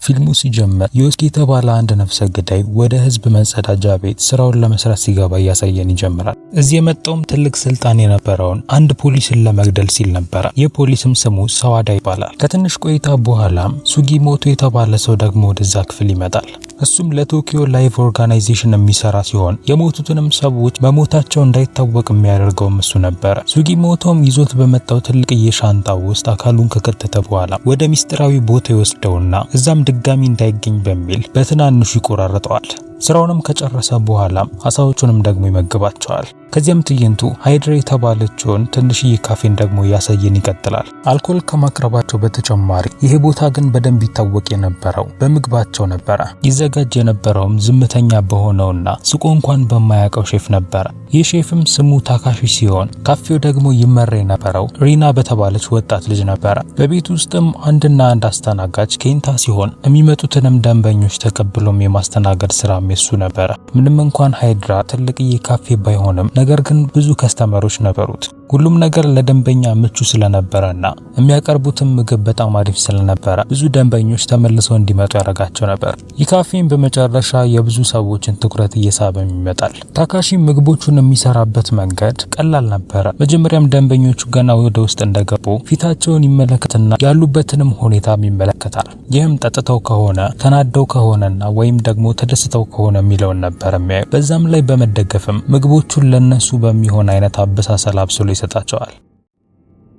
ፊልሙ ሲጀምር ዮስኪ የተባለ አንድ ነፍሰ ገዳይ ወደ ህዝብ መጸዳጃ ቤት ስራውን ለመስራት ሲገባ እያሳየን ይጀምራል። እዚህ የመጣውም ትልቅ ስልጣን የነበረውን አንድ ፖሊስን ለመግደል ሲል ነበረ። ይህ ፖሊስም ስሙ ሰዋዳ ይባላል። ከትንሽ ቆይታ በኋላም ሱጊሞቶ የተባለ ሰው ደግሞ ወደዛ ክፍል ይመጣል። እሱም ለቶኪዮ Life Organization የሚሰራ ሲሆን የሞቱትንም ሰዎች መሞታቸው እንዳይታወቅ የሚያደርገውም እሱ ነበረ። ሱጊሞቶም ይዞት በመጣው ትልቅዬ ሻንጣ ውስጥ አካሉን ከከተተ በኋላ ወደ ሚስጥራዊ ቦታ ይወስደውና እዛም ድጋሚ እንዳይገኝ በሚል በትናንሹ ይቆራርጠዋል። ስራውንም ከጨረሰ በኋላ አሳዎቹንም ደግሞ ይመግባቸዋል። ከዚያም ትዕይንቱ ሃይድራ የተባለችውን ትንሽዬ ካፌን ደግሞ እያሳየን ይቀጥላል። አልኮል ከማቅረባቸው በተጨማሪ ይሄ ቦታ ግን በደንብ ይታወቅ የነበረው በምግባቸው ነበረ። ይዘጋጅ የነበረውም ዝምተኛ በሆነውና ስቆ እንኳን በማያውቀው ሼፍ ነበረ። ይህ ሼፍም ስሙ ታካሺ ሲሆን ካፌው ደግሞ ይመራ የነበረው ሪና በተባለች ወጣት ልጅ ነበረ። በቤት ውስጥም አንድና አንድ አስተናጋጅ ኬንታ ሲሆን የሚመጡትንም ደንበኞች ተቀብሎም የማስተናገድ ስራም የሱ ነበረ። ምንም እንኳን ሃይድራ ትልቅዬ ካፌ ባይሆንም ነገር ግን ብዙ customer ኦች ነበሩት። ሁሉም ነገር ለደንበኛ ምቹ ስለነበረና የሚያቀርቡትም ምግብ በጣም አሪፍ ስለነበረ ብዙ ደንበኞች ተመልሰው እንዲመጡ ያደርጋቸው ነበር። ይህ ካፌም በመጨረሻ የብዙ ሰዎችን ትኩረት እየሳበም ይመጣል። ታካሺ ምግቦቹን የሚሰራበት መንገድ ቀላል ነበረ። መጀመሪያም ደንበኞቹ ገና ወደ ውስጥ እንደገቡ ፊታቸውን ይመለከትና ያሉበትንም ሁኔታም ይመለከታል። ይህም ጠጥተው ከሆነ፣ ተናደው ከሆነና ወይም ደግሞ ተደስተው ከሆነ የሚለውን ነበር የሚያዩ። በዛም ላይ በመደገፍም ምግቦቹን ለነሱ በሚሆን አይነት አበሳሰል አብስሎ ይሰጣቸዋል።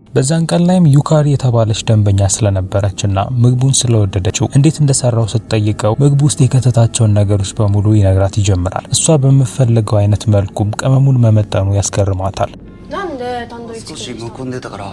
በዛን ቀን ላይም ዩካሪ የተባለች ደንበኛ ስለነበረችና ምግቡን ስለወደደችው እንዴት እንደሰራው ስትጠይቀው ምግቡ ውስጥ የከተታቸውን ነገሮች በሙሉ ይነግራት ይጀምራል። እሷ በምትፈልገው አይነት መልኩም ቅመሙን መመጠኑ ያስገርማታል። なんでタンドリーチ 少 キン し にし む た く の？ んでたから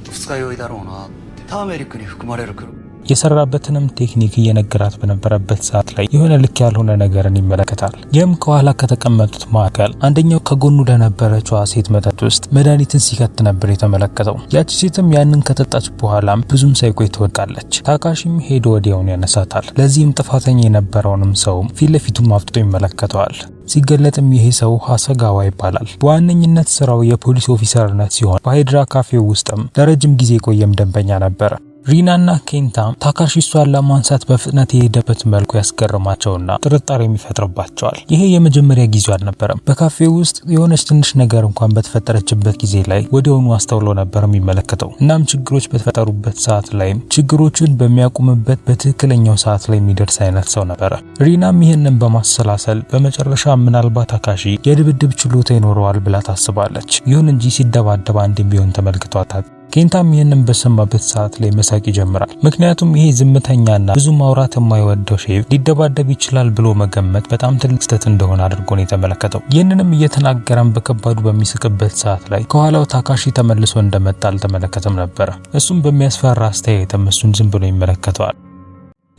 二日酔いだろうなって。ターメリックに含まれる黒 የሰራበትንም ቴክኒክ እየነገራት በነበረበት ሰዓት ላይ የሆነ ልክ ያልሆነ ነገርን ይመለከታል። ይህም ከኋላ ከተቀመጡት መካከል አንደኛው ከጎኑ ለነበረችዋ ሴት መጠጥ ውስጥ መድኃኒትን ሲከት ነበር የተመለከተው። ያቺ ሴትም ያንን ከጠጣች በኋላም ብዙም ሳይቆይ ትወድቃለች። ታካሺም ሄዶ ወዲያውኑ ያነሳታል። ለዚህም ጥፋተኛ የነበረውንም ሰውም ፊት ለፊቱም አፍጥጦ ይመለከተዋል። ሲገለጥም ይሄ ሰው ሀሰጋዋ ይባላል። በዋነኝነት ስራው የፖሊስ officer ነት ሲሆን በሃይድራ ካፌ ውስጥም ለረጅም ጊዜ የቆየም ደንበኛ ነበረ። ሪናና ኬንታ ታካሺ እሷን ለማንሳት በፍጥነት የሄደበት መልኩ ያስገርማቸውና ጥርጣሬም ይፈጥርባቸዋል። ይሄ የመጀመሪያ ጊዜው አልነበረም። በካፌ ውስጥ የሆነች ትንሽ ነገር እንኳን በተፈጠረችበት ጊዜ ላይ ወዲያውኑ አስተውሎ ነበር የሚመለከተው። እናም ችግሮች በተፈጠሩበት ሰዓት ላይም ችግሮቹን በሚያቆምበት በትክክለኛው ሰዓት ላይ የሚደርስ አይነት ሰው ነበረ። ሪናም ይህንን በማሰላሰል በመጨረሻ ምናልባት ታካሺ የድብድብ ችሎታ ይኖረዋል ብላ ታስባለች። ይሁን እንጂ ሲደባደብ አንድም ቢሆን ተመልክቷታል። ኬንታም ይህንን በሰማበት ሰዓት ላይ መሳቅ ይጀምራል። ምክንያቱም ይሄ ዝምተኛና ብዙ ማውራት የማይወደው ሼፍ ሊደባደብ ይችላል ብሎ መገመት በጣም ትልቅ ስህተት እንደሆነ አድርጎ ነው የተመለከተው። ይህንንም እየተናገረም በከባዱ በሚስቅበት ሰዓት ላይ ከኋላው ታካሺ ተመልሶ እንደመጣ አልተመለከተም ነበረ። እሱም በሚያስፈራ አስተያየትም እሱን ዝም ብሎ ይመለከተዋል።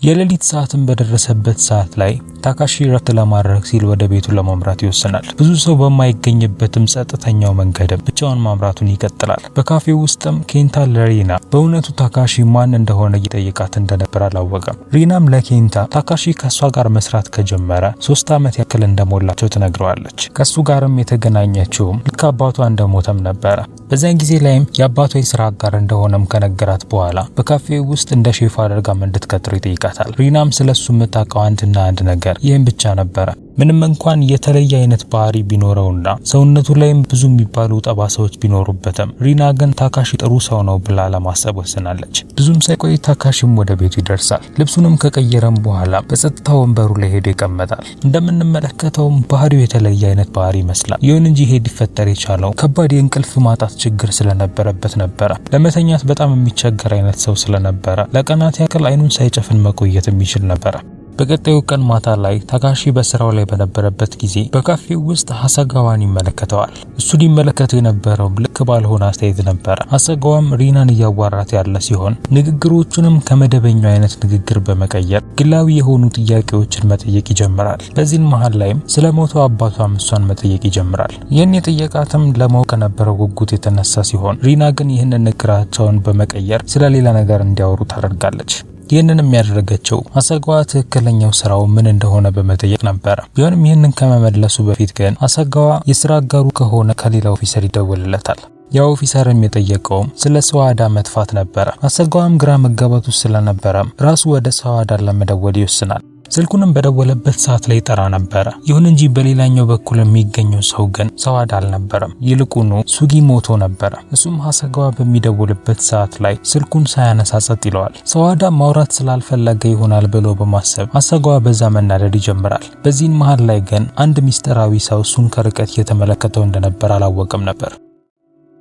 የሌሊት ሰዓትን በደረሰበት ሰዓት ላይ ታካሺ ረፍት ለማድረግ ሲል ወደ ቤቱ ለማምራት ይወስናል። ብዙ ሰው በማይገኝበትም ጸጥተኛው መንገድም ብቻውን ማምራቱን ይቀጥላል። በካፌው ውስጥም ኬንታ ለሪና በእውነቱ ታካሺ ማን እንደሆነ እየጠየቃት እንደነበር አላወቀም። ሪናም ለኬንታ ታካሺ ከእሷ ጋር መስራት ከጀመረ 3 ዓመት ያክል እንደሞላቸው ትነግረዋለች። ከእሱ ጋርም የተገናኘችውም ልክ አባቷ እንደሞተም ነበረ። በዚያን ጊዜ ላይም የአባቷ የስራ አጋር እንደሆነም ከነገራት በኋላ በካፌ ውስጥ እንደ ሼፍ አድርጋም እንድትቀጥረው ይጠይቃታል። ሪናም ስለሱ የምታውቀው አንድና አንድ ነገር ይህም ብቻ ነበረ። ምንም እንኳን የተለየ አይነት ባህሪ ቢኖረውና ሰውነቱ ላይም ብዙ የሚባሉ ጠባሳዎች ቢኖሩበትም ሪና ግን ታካሺ ጥሩ ሰው ነው ብላ ለማሰብ ወስናለች። ብዙም ሳይቆይ ታካሺም ወደ ቤቱ ይደርሳል። ልብሱንም ከቀየረም በኋላ በጸጥታ ወንበሩ ላይ ሄዶ ይቀመጣል። እንደምንመለከተውም ባህሪው የተለየ አይነት ባህሪ ይመስላል። ይሁን እንጂ ይሄ ሊፈጠር የቻለው ከባድ የእንቅልፍ ማጣት ችግር ስለነበረበት ነበረ። ለመተኛት በጣም የሚቸገር አይነት ሰው ስለነበረ ለቀናት ያክል አይኑን ሳይጨፍን መቆየት የሚችል ነበረ። በቀጣዩ ቀን ማታ ላይ ታካሺ በስራው ላይ በነበረበት ጊዜ በካፌው ውስጥ ሀሰጋዋን ይመለከተዋል። እሱ ሊመለከተው የነበረው ልክ ባልሆነ አስተያየት ነበረ። ሀሰጋዋም ሪናን እያዋራት ያለ ሲሆን ንግግሮቹንም ከመደበኛው አይነት ንግግር በመቀየር ግላዊ የሆኑ ጥያቄዎችን መጠየቅ ይጀምራል። በዚህም መሀል ላይም ስለ ሞተው አባቷም እሷን መጠየቅ ይጀምራል። ይህን የጠየቃትም ለማወቅ ከነበረው ጉጉት የተነሳ ሲሆን ሪና ግን ይህንን ንግግራቸውን በመቀየር ስለ ሌላ ነገር እንዲያወሩ ታደርጋለች። ይህንንም ያደረገችው አሰጋዋ ትክክለኛው ስራው ምን እንደሆነ በመጠየቅ ነበረ። ቢሆንም ይህንን ከመመለሱ በፊት ግን አሰጋዋ የስራ አጋሩ ከሆነ ከሌላ officer ይደወልለታል። ያ officer ም የጠየቀውም ስለ ሰዋዳ መጥፋት ነበረ። ሀሰጋዋም ግራ መጋባቱ ስለነበረ ራሱ ወደ ሰዋዳ ለመደወል ይወስናል። ስልኩንም በደወለበት ሰዓት ላይ ጠራ ነበረ። ይሁን እንጂ በሌላኛው በኩል የሚገኘው ሰው ግን ሰዋዳ አልነበረም። ይልቁኑ ሱጊሞቶ ነበረ። እሱም ሀሰጋዋ በሚደውልበት ሰዓት ላይ ስልኩን ሳያነሳ ጸጥ ይለዋል። ሰዋዳ ማውራት ስላልፈለገ ይሆናል ብሎ በማሰብ ሀሰጋዋ በዛ መናደድ ይጀምራል። በዚህን መሃል ላይ ግን አንድ ሚስጥራዊ ሰው እሱን ከርቀት እየተመለከተው እንደነበር አላወቅም ነበር።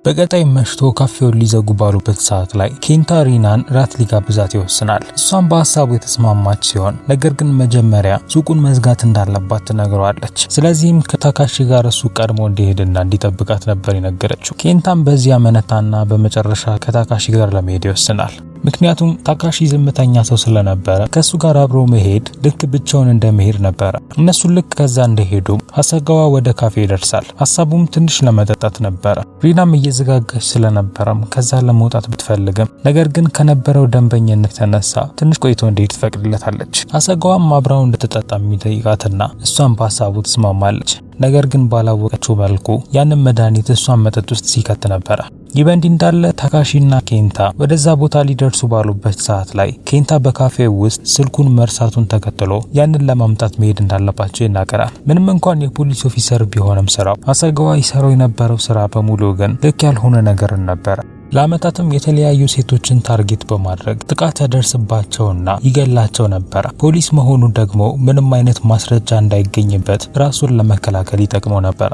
በቀጣይ መሽቶ ካፌውን ሊዘጉ ባሉበት ሰዓት ላይ ኬንታ ሪናን ራት ሊጋብዛት ይወስናል። እሷም በሀሳቡ የተስማማች ሲሆን ነገር ግን መጀመሪያ ሱቁን መዝጋት እንዳለባት ትነግረዋለች። ስለዚህም ከታካሺ ጋር እሱ ቀድሞ እንዲሄድና እንዲጠብቃት ነበር የነገረችው። ኬንታም በዚያ መነታና በመጨረሻ ከታካሺ ጋር ለመሄድ ይወስናል። ምክንያቱም ታካሺ ዝምተኛ ሰው ስለነበረ ከሱ ጋር አብሮ መሄድ ልክ ብቻውን እንደመሄድ ነበረ። እነሱ ልክ ከዛ እንደሄዱ ሀሰጋዋ ወደ ካፌ ይደርሳል። ሀሳቡም ትንሽ ለመጠጣት ነበረ። ሪናም እየዘጋጋች ስለነበረም ከዛ ለመውጣት ብትፈልግም ነገር ግን ከነበረው ደንበኝነት የተነሳ ትንሽ ቆይቶ እንዲሄድ ትፈቅድለታለች። ሀሰጋዋም አብራው እንድትጠጣ የሚጠይቃትና እሷም በሀሳቡ ትስማማለች። ነገር ግን ባላወቀችው መልኩ ያንን መድኃኒት እሷን መጠጥ ውስጥ ሲከት ነበረ። ይህ በእንዲህ እንዳለ ታካሺና ኬንታ ወደዛ ቦታ ሊደርሱ ባሉበት ሰዓት ላይ ኬንታ በካፌው ውስጥ ስልኩን መርሳቱን ተከትሎ ያንን ለማምጣት መሄድ እንዳለባቸው ይናገራል። ምንም እንኳን የፖሊስ officer ቢሆንም ስራው ሀሰጋዋ ይሰራው የነበረው ስራ በሙሉ ግን ልክ ያልሆነ ነገርን ነበረ። ለዓመታትም የተለያዩ ሴቶችን target በማድረግ ጥቃት ያደርስባቸውና ይገላቸው ነበረ። ፖሊስ መሆኑ ደግሞ ምንም አይነት ማስረጃ እንዳይገኝበት ራሱን ለመከላከል ይጠቅመው ነበረ።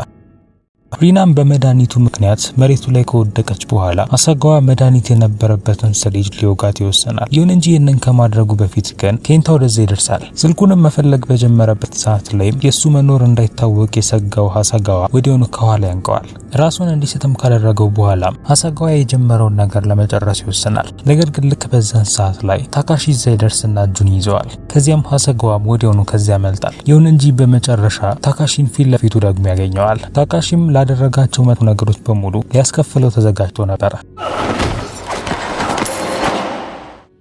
ሪናም በመድኃኒቱ ምክንያት መሬቱ ላይ ከወደቀች በኋላ ሀሰጋዋ መድኃኒት የነበረበትን syringe ሊወጋት ይወስናል። ይሁን እንጂ ይህንን ከማድረጉ በፊት ግን ኬንታ ወደዛ ይደርሳል። ስልኩንም መፈለግ በጀመረበት ሰዓት ላይም የእሱ መኖር እንዳይታወቅ የሰጋው ሀሰጋዋ ወዲያውኑ ከኋላ ያንቀዋል። ራሱን እንዲስትም ካደረገው በኋላ ሀሰጋዋ የጀመረውን ነገር ለመጨረስ ይወስናል። ነገር ግን ልክ በዛን ሰዓት ላይ ታካሺ እዛ ይደርስና እጁን ይዘዋል። ከዚያም ሀሰጋዋም ወዲያውኑ ከዚያ ያመልጣል። ይሁን እንጂ በመጨረሻ ታካሺን ፊት ለፊቱ ደግሞ ያገኘዋል። ታካሺም ላደረጋቸው መጥፎ ነገሮች በሙሉ ሊያስከፍለው ተዘጋጅቶ ነበረ።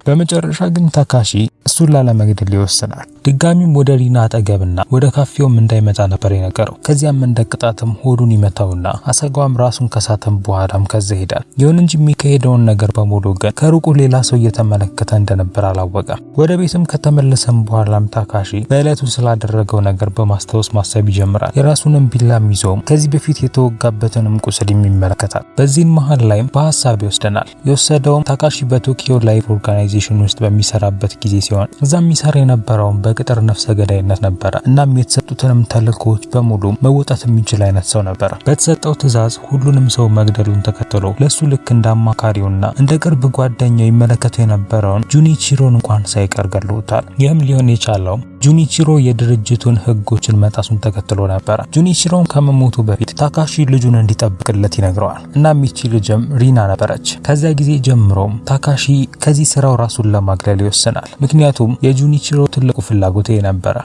በመጨረሻ ግን ታካሺ እሱን ላለመግደል ይወስናል። ድጋሚም ወደ ሪና አጠገብና ወደ ካፌውም እንዳይመጣ ነበር የነገረው። ከዚያም እንደ ቅጣትም ሆዱን ይመታውና ሀሰጋዋም ራሱን ከሳተም በኋላም ከዛ ይሄዳል። ይሁን እንጂ የሚካሄደውን ነገር በሙሉ ግን ከሩቁ ሌላ ሰው እየተመለከተ እንደነበር አላወቀም። ወደ ቤትም ከተመለሰም በኋላም ታካሺ በዕለቱ ስላደረገው ነገር በማስታወስ ማሰብ ይጀምራል። የራሱንም ቢላም ይዞም ከዚህ በፊት የተወጋበትንም ቁስል ይመለከታል። በዚህን መሃል ላይም በሀሳብ ይወስደናል። የወሰደውም ታካሺ በቶኪዮ Life Organization ውስጥ በሚሰራበት ጊዜ ሲሆን እዛ የሚሰራ የነበረውን በቅጥር ነፍሰ ገዳይነት ነበረ። እናም የተሰጡትንም ተልእኮዎች በሙሉ መወጣት የሚችል አይነት ሰው ነበረ። በተሰጠው ትዕዛዝ ሁሉንም ሰው መግደሉን ተከትሎ ለሱ ልክ እንደ አማካሪውና እንደ ቅርብ ጓደኛው ይመለከተው የነበረውን ጁኒቺሮን እንኳን ሳይቀር ገድሎታል። ይህም ሊሆን የቻለው ጁኒቺሮ የድርጅቱን ሕጎችን መጣሱን ተከትሎ ነበረ። ጁኒቺሮን ከመሞቱ በፊት ታካሺ ልጁን እንዲጠብቅለት ይነግረዋል። እናም ይቺ ልጅም ሪና ነበረች። ከዚያ ጊዜ ጀምሮም ታካሺ ከዚህ ስራው ራሱን ለማግለል ይወስናል። ምክንያቱም የጁኒቺሮ ትልቁ ፍላጎት ነበረ።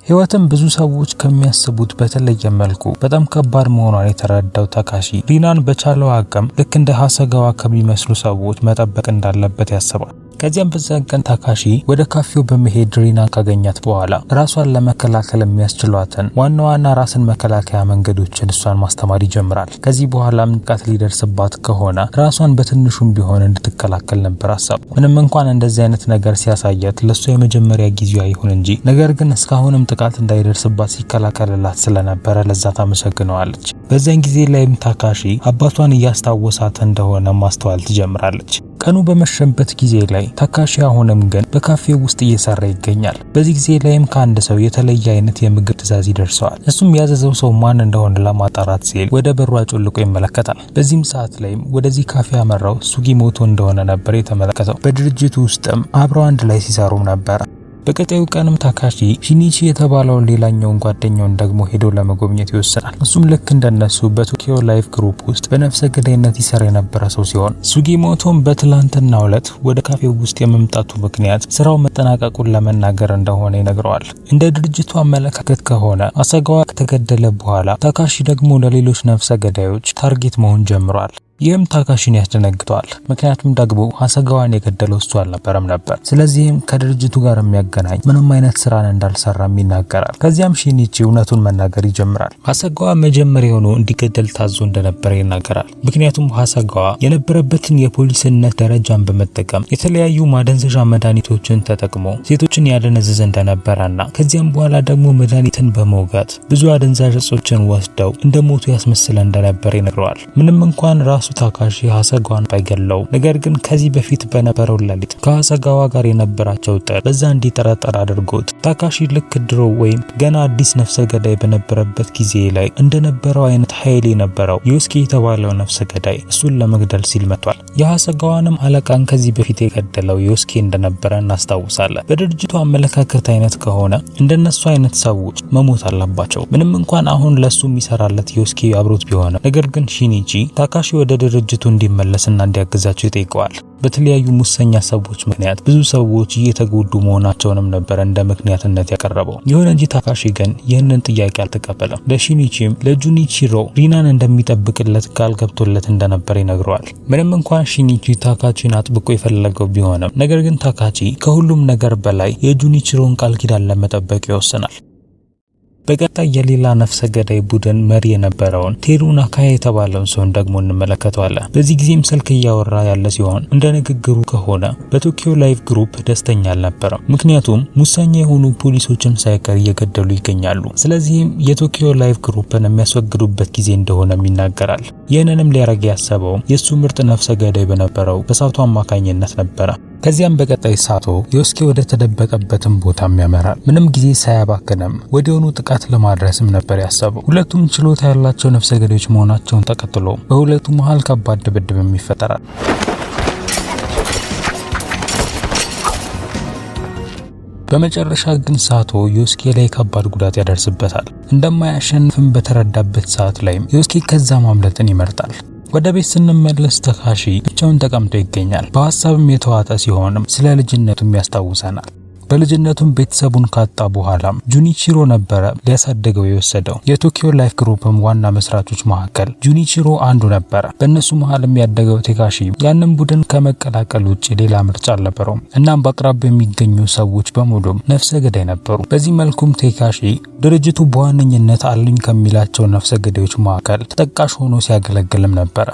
ህይወትም ብዙ ሰዎች ከሚያስቡት በተለየ መልኩ በጣም ከባድ መሆኗን የተረዳው ታካሺ ሪናን በቻለው አቅም ልክ እንደ ሀሰጋዋ ከሚመስሉ ሰዎች መጠበቅ እንዳለበት ያስባል። ከዚያም በዛን ቀን ታካሺ ወደ ካፌው በመሄድ ሪናን ካገኛት በኋላ ራሷን ለመከላከል የሚያስችሏትን ዋና ዋና ራስን መከላከያ መንገዶችን እሷን ማስተማር ይጀምራል። ከዚህ በኋላም ጥቃት ሊደርስባት ከሆነ ራሷን በትንሹም ቢሆን እንድትከላከል ነበር ሀሳቡ። ምንም እንኳን እንደዚህ አይነት ነገር ሲያሳያት ለእሷ የመጀመሪያ ጊዜዋ ይሁን እንጂ ነገር ግን እስካሁንም ጥቃት እንዳይደርስባት ሲከላከልላት ስለነበረ ለዛ ታመሰግነዋለች። በዚያን ጊዜ ላይም ታካሺ አባቷን እያስታወሳት እንደሆነ ማስተዋል ትጀምራለች። ቀኑ በመሸበት ጊዜ ላይ ታካሺ አሁንም ግን በካፌው ውስጥ እየሰራ ይገኛል። በዚህ ጊዜ ላይም ከአንድ ሰው የተለየ አይነት የምግብ ትዕዛዝ ይደርሰዋል። እሱም ያዘዘው ሰው ማን እንደሆነ ለማጣራት ሲል ወደ በሩ አጮልቆ ይመለከታል። በዚህም ሰዓት ላይም ወደዚህ ካፌ ያመራው ሱጊሞቶ እንደሆነ ነበር የተመለከተው። በድርጅቱ ውስጥም አብረው አንድ ላይ ሲሰሩም ነበረ። በቀጣዩ ቀንም ታካሺ ሺኒቺ የተባለውን ሌላኛውን ጓደኛውን ደግሞ ሄዶ ለመጎብኘት ይወስናል። እሱም ልክ እንደነሱ በቶኪዮ Life Group ውስጥ በነፍሰ ገዳይነት ይሰራ የነበረ ሰው ሲሆን ሱጊሞቶም በትላንትናው ዕለት ወደ ካፌው ውስጥ የመምጣቱ ምክንያት ስራው መጠናቀቁን ለመናገር እንደሆነ ይነግረዋል። እንደ ድርጅቱ አመለካከት ከሆነ አሰጋዋ ከተገደለ በኋላ ታካሺ ደግሞ ለሌሎች ነፍሰ ገዳዮች target መሆን ጀምሯል። ይህም ታካሺን ያስደነግጠዋል። ምክንያቱም ደግሞ ሀሰጋዋን የገደለው እሱ አልነበረም ነበር። ስለዚህም ከድርጅቱ ጋር የሚያገናኝ ምንም አይነት ስራን እንዳልሰራም ይናገራል። ከዚያም ሺኒቺ እውነቱን መናገር ይጀምራል። ሀሰጋዋ መጀመሪያውኑ እንዲገደል ታዞ እንደነበረ ይናገራል። ምክንያቱም ሀሰጋዋ የነበረበትን የፖሊስነት ደረጃን በመጠቀም የተለያዩ ማደንዘዣ መድኃኒቶችን ተጠቅሞ ሴቶችን ያደነዝዝ እንደነበረና ከዚያም በኋላ ደግሞ መድኃኒትን በመውጋት ብዙ አደንዛዥ እጾችን ወስደው እንደሞቱ ያስመስለ እንደነበር ይነግረዋል። ምንም እንኳን ራሱ ታካሺ ሀሰጋዋን ባይገለው ነገር ግን ከዚህ በፊት በነበረው ሌሊት ከሀሰጋዋ ጋር የነበራቸው ጥል በዛ እንዲጠረጠር አድርጎት ታካሺ ልክ ድሮ ወይም ገና አዲስ ነፍሰ ገዳይ በነበረበት ጊዜ ላይ እንደነበረው አይነት ኃይል የነበረው ዮስኬ የተባለው ነፍሰ ገዳይ እሱን ለመግደል ሲል መጥቷል። የሀሰጋዋንም አለቃን ከዚህ በፊት የገደለው ዮስኬ እንደነበረ እናስታውሳለን። በድርጅቱ አመለካከት አይነት ከሆነ እንደነሱ አይነት ሰዎች መሞት አለባቸው። ምንም እንኳን አሁን ለሱ የሚሰራለት ዮስኬ አብሮት ቢሆንም ነገር ግን ሺኒቺ ታካሺ ወደ ድርጅቱ እንዲመለስና እንዲያግዛቸው ይጠይቀዋል። በተለያዩ ሙሰኛ ሰዎች ምክንያት ብዙ ሰዎች እየተጎዱ መሆናቸውንም ነበር እንደ ምክንያትነት ያቀረበው። ይሁን እንጂ ታካሺ ግን ይህንን ጥያቄ አልተቀበለም። ለሺኒቺም ለጁኒቺሮ ሪናን እንደሚጠብቅለት ቃል ገብቶለት እንደነበር ይነግረዋል። ምንም እንኳን ሺኒቺ ታካቺን አጥብቆ የፈለገው ቢሆንም ነገር ግን ታካቺ ከሁሉም ነገር በላይ የጁኒቺሮን ቃል ኪዳን ለመጠበቅ ይወስናል። በቀጣይ የሌላ ነፍሰ ገዳይ ቡድን መሪ የነበረውን ቴሩ ናካያ የተባለውን ሰውን ደግሞ እንመለከተዋለን። በዚህ ጊዜም ስልክ እያወራ ያለ ሲሆን እንደ ንግግሩ ከሆነ በቶኪዮ ላይፍ ግሩፕ ደስተኛ አልነበረም። ምክንያቱም ሙሰኛ የሆኑ ፖሊሶችን ሳይቀር እየገደሉ ይገኛሉ። ስለዚህም የቶኪዮ ላይፍ ግሩፕን የሚያስወግዱበት ጊዜ እንደሆነም ይናገራል። ይህንንም ሊያደርግ ያሰበው የእሱ ምርጥ ነፍሰ ገዳይ በነበረው በሳቶ አማካኝነት ነበረ። ከዚያም በቀጣይ ሳቶ ዮስኬ ወደ ተደበቀበትም ቦታም ያመራል። ምንም ጊዜ ሳያባክንም ወዲያውኑ ጥቃት ለማድረስም ነበር ያሰበው። ሁለቱም ችሎታ ያላቸው ነፍሰ ገዳዮች መሆናቸውን ተከትሎ በሁለቱ መሃል ከባድ ድብድብም ይፈጠራል። በመጨረሻ ግን ሳቶ ዮስኬ ላይ ከባድ ጉዳት ያደርስበታል። እንደማያሸንፍም በተረዳበት ሰዓት ላይም ዮስኬ ከዛ ማምለጥን ይመርጣል። ወደ ቤት ስንመለስ ታካሺ ብቻውን ተቀምጦ ይገኛል። በሀሳብም የተዋጠ ሲሆንም ስለ ልጅነቱም ያስታውሰናል። በልጅነቱም ቤተሰቡን ካጣ በኋላም ጁኒቺሮ ነበረ ሊያሳድገው የወሰደው። የቶኪዮ ላይፍ ግሩፕም ዋና መስራቾች መካከል ጁኒቺሮ አንዱ ነበረ። በእነሱ መሃልም ያደገው ቴካሺ ያንን ቡድን ከመቀላቀል ውጭ ሌላ ምርጫ አልነበረውም። እናም በአቅራቢያው የሚገኙ ሰዎች በሙሉም ነፍሰ ገዳይ ነበሩ። በዚህ መልኩም ቴካሺ ድርጅቱ በዋነኝነት አሉኝ ከሚላቸው ነፍሰ ገዳዮች መካከል ተጠቃሽ ሆኖ ሲያገለግልም ነበረ።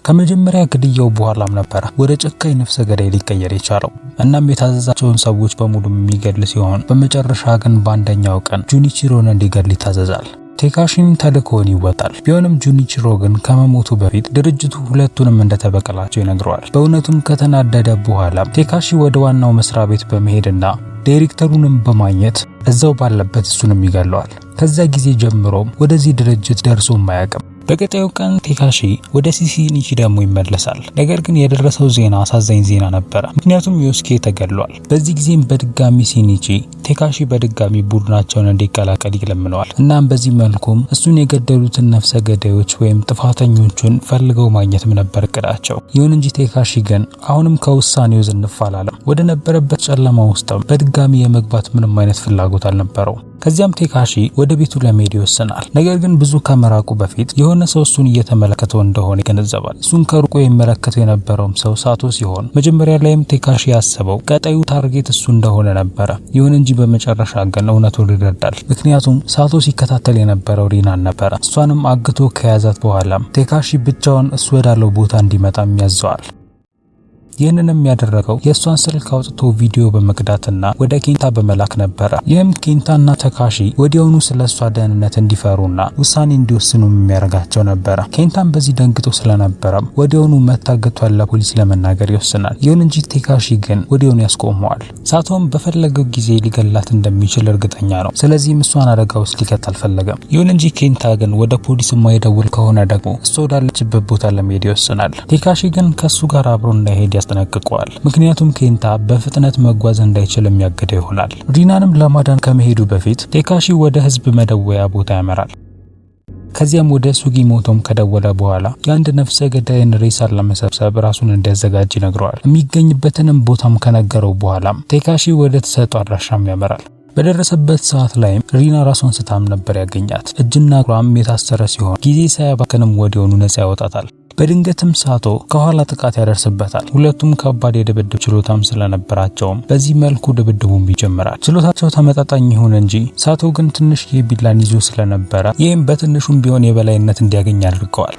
ከመጀመሪያ ግድያው በኋላም ነበረ ወደ ጨካኝ ነፍሰ ገዳይ ሊቀየር የቻለው። እናም የታዘዛቸውን ሰዎች በሙሉ የሚገድል ሲሆን በመጨረሻ ግን በአንደኛው ቀን ጁኒቺሮን እንዲገድል ይታዘዛል። ቴካሺም ተልእኮውን ይወጣል። ቢሆንም ጁኒቺሮ ግን ከመሞቱ በፊት ድርጅቱ ሁለቱንም እንደተበቀላቸው ይነግረዋል። በእውነቱም ከተናደደ በኋላ ቴካሺ ወደ ዋናው መስሪያ ቤት በመሄድና ዳይሬክተሩንም በማግኘት እዛው ባለበት እሱንም ይገለዋል። ከዛ ጊዜ ጀምሮም ወደዚህ ድርጅት ደርሶም አያውቅም። በቀጣዩ ቀን ቴካሺ ወደ ሲሲኒቺ ደግሞ ይመለሳል። ነገር ግን የደረሰው ዜና አሳዛኝ ዜና ነበረ። ምክንያቱም ዮስኬ ተገድሏል። በዚህ ጊዜም በድጋሚ ሲኒቺ ቴካሺ በድጋሚ ቡድናቸውን እንዲቀላቀል ይለምነዋል። እናም በዚህ መልኩም እሱን የገደሉትን ነፍሰ ገዳዮች ወይም ጥፋተኞቹን ፈልገው ማግኘትም ነበር እቅዳቸው። ይሁን እንጂ ቴካሺ ግን አሁንም ከውሳኔው ዝንፍ አላለም። ወደ ነበረበት ጨለማ ውስጥም በድጋሚ የመግባት ምንም አይነት ፍላጎት አልነበረው። ከዚያም ቴካሺ ወደ ቤቱ ለመሄድ ይወስናል። ነገር ግን ብዙ ከመራቁ በፊት የሆነ ሰው እሱን እየተመለከተው እንደሆነ ይገነዘባል። እሱን ከሩቁ ይመለከተው የነበረውም ሰው ሳቶ ሲሆን መጀመሪያ ላይም ቴካሺ ያሰበው ቀጣዩ target እሱ እንደሆነ ነበረ። ይሁን እንጂ በመጨረሻ ግን እውነቱን ይረዳል። ምክንያቱም ሳቶ ሲከታተል የነበረው ሪናን ነበረ። እሷንም አግቶ ከያዛት በኋላም ቴካሺ ብቻውን እሱ ወዳለው ቦታ እንዲመጣም ያዘዋል። ይህንንም ያደረገው የእሷን ስልክ አውጥቶ ቪዲዮ በመቅዳትና ወደ ኬንታ በመላክ ነበረ። ይህም ኬንታና ተካሺ ወዲያውኑ ስለ እሷ ደህንነት እንዲፈሩና ውሳኔ እንዲወስኑ የሚያደርጋቸው ነበረ። ኬንታን በዚህ ደንግጦ ስለነበረም ወዲያውኑ መታገቷን ለፖሊስ ለመናገር ይወስናል። ይሁን እንጂ ቴካሺ ግን ወዲያውኑ ያስቆመዋል። ሳቶም በፈለገው ጊዜ ሊገላት እንደሚችል እርግጠኛ ነው። ስለዚህም እሷን አደጋ ውስጥ ሊከት አልፈለገም። ይሁን እንጂ ኬንታ ግን ወደ ፖሊስ የማይደውል ከሆነ ደግሞ እሷ ወዳለችበት ቦታ ለመሄድ ይወስናል። ቴካሺ ግን ከሱ ጋር አብሮ እንዳይሄድ ያስጠነቅቀዋል። ምክንያቱም ኬንታ በፍጥነት መጓዝ እንዳይችል የሚያግደው ይሆናል። ሪናንም ለማዳን ከመሄዱ በፊት ቴካሺ ወደ ህዝብ መደወያ ቦታ ያመራል። ከዚያም ወደ ሱጊሞቶም ከደወለ በኋላ የአንድ ነፍሰ ገዳይን ሬሳን ለመሰብሰብ ራሱን እንዲያዘጋጅ ይነግረዋል። የሚገኝበትንም ቦታም ከነገረው በኋላም ቴካሺ ወደ ተሰጠው አድራሻም ያመራል። በደረሰበት ሰዓት ላይም ሪና ራሷን ስታም ነበር ያገኛት። እጅና እግሯም የታሰረ ሲሆን ጊዜ ሳያባክንም ወዲያውኑ ነጻ ያወጣታል። በድንገትም ሳቶ ከኋላ ጥቃት ያደርስበታል። ሁለቱም ከባድ የድብድብ ችሎታም ስለነበራቸውም በዚህ መልኩ ድብድቡም ይጀምራል። ችሎታቸው ተመጣጣኝ ይሁን እንጂ ሳቶ ግን ትንሽ የቢላን ይዞ ስለነበረ ይህም በትንሹም ቢሆን የበላይነት እንዲያገኝ አድርገዋል።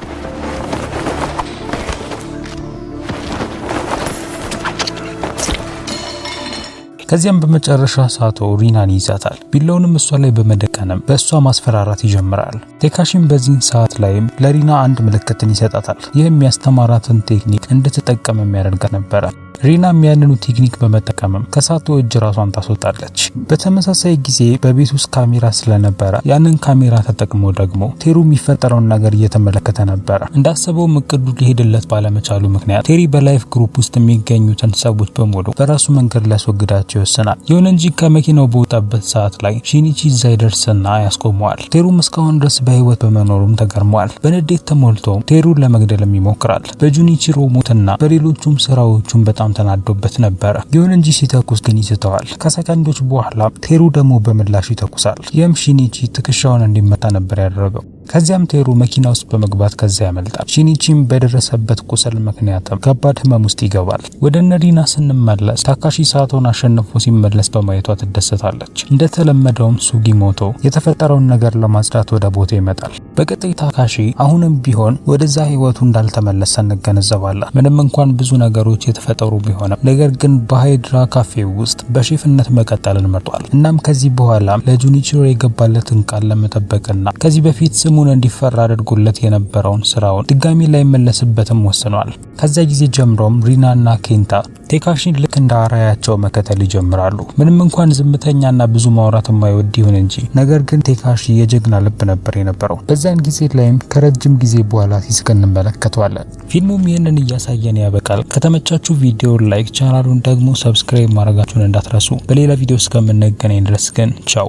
ከዚያም በመጨረሻ ሳቶ ሪናን ይይዛታል። ቢላውንም እሷ ላይ በመደቀንም በእሷ ማስፈራራት ይጀምራል። ቴካሺም በዚህን ሰዓት ላይም ለሪና አንድ ምልክትን ይሰጣታል። ይህም ያስተማራትን ቴክኒክ እንድትጠቀም የሚያደርጋት ነበረ። ሪናም ያንኑ ቴክኒክ በመጠቀምም ከሳቶ እጅ ራሷን ታስወጣለች። በተመሳሳይ ጊዜ በቤት ውስጥ ካሜራ ስለነበረ ያንን ካሜራ ተጠቅሞ ደግሞ ቴሩ የሚፈጠረውን ነገር እየተመለከተ ነበረ። እንዳሰበውም እቅዱ ሊሄድለት ባለመቻሉ ምክንያት ቴሪ በላይፍ ግሩፕ ውስጥ የሚገኙትን ሰዎች በሙሉ በራሱ መንገድ ሊያስወግዳቸው ይወስናል። ይሁን እንጂ ከመኪናው በወጣበት ሰዓት ላይ ሺኒቺ እዛ ይደርስና ያስቆመዋል። ቴሩም እስካሁን ድረስ በህይወት በመኖሩም ተገርሟል። በንዴት ተሞልቶ ቴሩን ለመግደልም ይሞክራል። በጁኒቺሮ ሞትና በሌሎቹም ስራዎቹም በጣም ተናዶበት ነበረ። ይሁን እንጂ ሲተኩስ ግን ይስተዋል። ከሰከንዶች በኋላ ቴሩ ደግሞ በምላሹ ይተኩሳል። ይህም ሺኒቺ ትከሻውን እንዲመታ ነበር ያደረገው። ከዚያም ቴሩ መኪና ውስጥ በመግባት ከዚያ ያመልጣል። ሺኒቺም በደረሰበት ቁስል ምክንያትም ከባድ ህመም ውስጥ ይገባል። ወደ እነ ሪና ስንመለስ ታካሺ ሳቶን አሸንፎ ሲመለስ በማየቷ ትደሰታለች። እንደተለመደውም ሱጊሞቶ የተፈጠረውን ነገር ለማጽዳት ወደ ቦታ ይመጣል። በቀጣይ ታካሺ አሁንም ቢሆን ወደዛ ህይወቱ እንዳልተመለሰ እንገነዘባለን። ምንም እንኳን ብዙ ነገሮች የተፈጠሩ ቢሆንም ነገር ግን በሃይድራ ካፌ ውስጥ በሼፍነት መቀጠልን መርጧል። እናም ከዚህ በኋላ ለጁኒቺሮ የገባለትን ቃል ለመጠበቅና ከዚህ በፊት ስሙን እንዲፈራ አድርጎለት የነበረውን ስራውን ድጋሚ ላይመለስበትም ወስኗል። ከዚያ ጊዜ ጀምሮም ሪናና ኬንታ ቴካሺን ልክ እንደ አርአያቸው መከተል ይጀምራሉ። ምንም እንኳን ዝምተኛና ብዙ ማውራት የማይወድ ይሁን እንጂ ነገር ግን ቴካሺ የጀግና ልብ ነበር የነበረው። በዚያን ጊዜ ላይም ከረጅም ጊዜ በኋላ ሲስቅ እንመለከተዋለን። ፊልሙም ይህንን እያሳየን ያበቃል። ከተመቻችሁ ቪዲዮ like፣ ቻናሉን ደግሞ subscribe ማድረጋችሁን እንዳትረሱ። በሌላ ቪዲዮ እስከምንገናኝ ድረስ ግን ቻው።